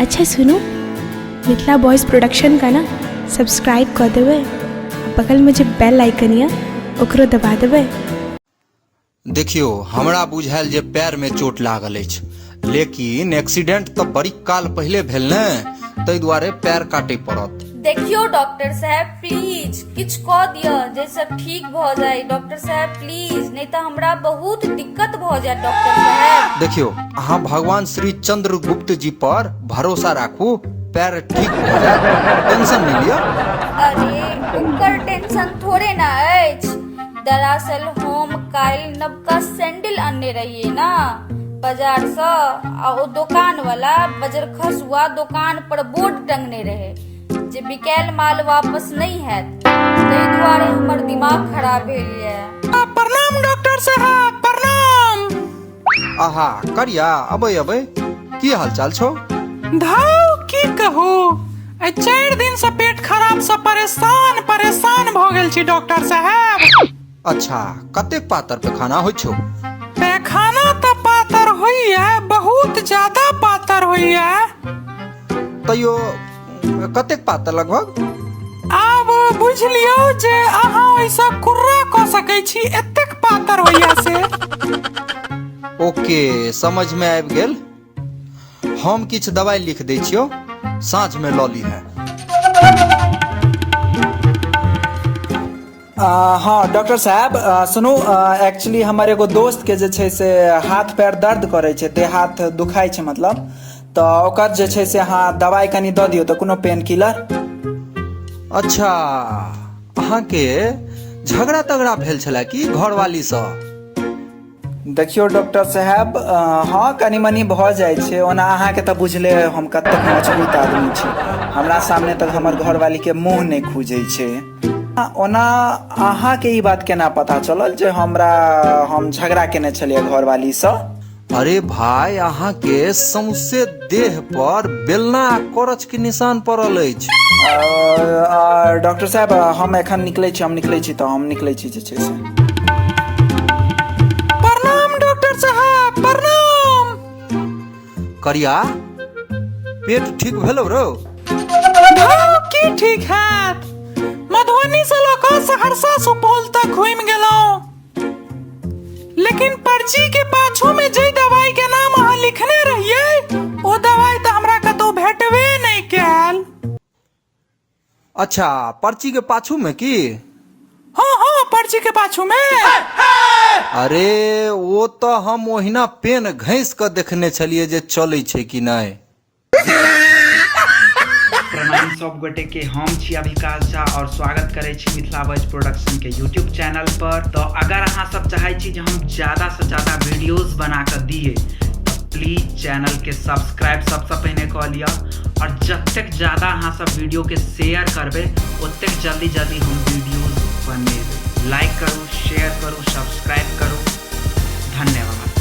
अच्छा सुनू, Mithila boys production का ना सब्सक्राइब कऽ देबै आ बगलमे जे बेल आइकन यऽ ओकरो दबा देबै। देखियौ, हमरा बुझायल जे पैरमे चोट लागल अछि, लेकिन एक्सीडेंट तऽ बड़ी काल पहिले भेल ने, ताहि दुआरे पैर काटय पड़त। देखियौ डॉक्टर साहेब, प्लीज किछु कऽ दिअ जाहिसँ ठीक भऽ जाय। डॉक्टर साहेब प्लीज, नहि तऽ हमरा बहुत दिक्कत भऽ जायत डॉक्टर साहेब। देखियौ, अहाँ भगवान श्री चंद्रगुप्त जी पर भरोसा राखू, पैर ठीक भऽ जायत, टेंशन नहि लिअ। अरे ओकर टेंशन थोड़े ना अछि। दरअसल हम काल्हि नवका सैंडल अनने रहियै ना बाजारसँ, आ ओ दोकान वाला बजरखसुआ दोकान पर बोर्ड टंगने रहे जे बिकायल माल वापस नहि हैत, ताहि दुआरे हमर दिमाग खराब भेल यऽ। प्रणाम डॉक्टर साहब, प्रणाम। आहा करिया, अबै अबै, की हाल चाल छौ? धौ की कहू, एहि 4 दिन से पेट खराब से परेशान परेशान भऽ गेल छी डॉक्टर साहब। अच्छा, कतेक पातर पैखाना होइ छौ? पैखाना तऽ पातर होइया, बहुत ज्यादा पातर होइया। तैयो कतेक पातर लगभग? आब बुझि लियौ जे अहाँ ओहिसँ कुर्रा कऽ सकै छी, एतेक पातर होइया से। ओके, समझ में आबि गेल। हम किछु दवाई लिख दै छियौ, साँझ में लऽ लीहे। हँ डॉक्टर साहब, सुनू, एक्चुअली हमर एगो दोस्त के जे छै से हाथ पैर दर्द करै छै, देह हाथ दुखाइ छै मतलब, तऽ ओकर जे छै से अहाँ दवाइ कनि दऽ दियौ तऽ, कोनो पेन किलर। अच्छा, अहाँके झगड़ा तगड़ा भेल छलै की घरवालीसँ? देखियौ डॉक्टर साहेब, हँ कनि मनि भऽ जाइ छै। ओना अहाँके तऽ बुझले अइ हम कतेक मजबूत आदमी छी। हमरा सामने तऽ हमर घरवालीके मुँह नहि खुजै छै। ओना अहाँके ई बात केना पता चलल जे हमरा हम झगड़ा केने छलियै घरवालीसँ? अरे भाय, अहाँके सौंसे देह पर बेलना आ करच के निशान पड़ल अछि। डॉक्टर साहब, हम एखन निकलै छी, हम निकलै छी तऽ हम निकलै छी जे छै से। प्रणाम डॉक्टर साहब, प्रणाम। करिया, पेट ठीक भेलौ रौ? धौ की ठीक हैत, मधुबनी से लऽ कऽ सहरसा सुपौल तक घुमि गेलहुँ, लेकिन पर्ची के पाछू में जे दवाई के नाम अहाँ लिखने रहिए ओ दवाई तऽ हमरा कतौ भेटबे नहि कयल। अच्छा, पर्ची के पाछू में की? हाँ हाँ, पर्ची के पाछू में। अरे ओ तऽ हम ओहिना पेन घैस कऽ देखने छलियै जे चलै छै कि नहि। प्रणाम सब गोटे के, हम छी अभिकाश झा और स्वागत करै छी मिथिला वॉइस प्रोडक्शन के यूट्यूब चैनल पर। तो अगर अहाँ सब चाहै छी जे हम ज्यादा से ज्यादा वीडियोस बना के दिए तो प्लीज चैनल के सब्सक्राइब सबसे पहिने कऽ लिअ, और जतेक ज्यादा अहाँ सब वीडियो के शेयर करबै ओतेक जल्दी जल्दी हम वीडियोस बनेबै। लाइक करू, शेयर करू, सब्सक्राइब करू। धन्यवाद।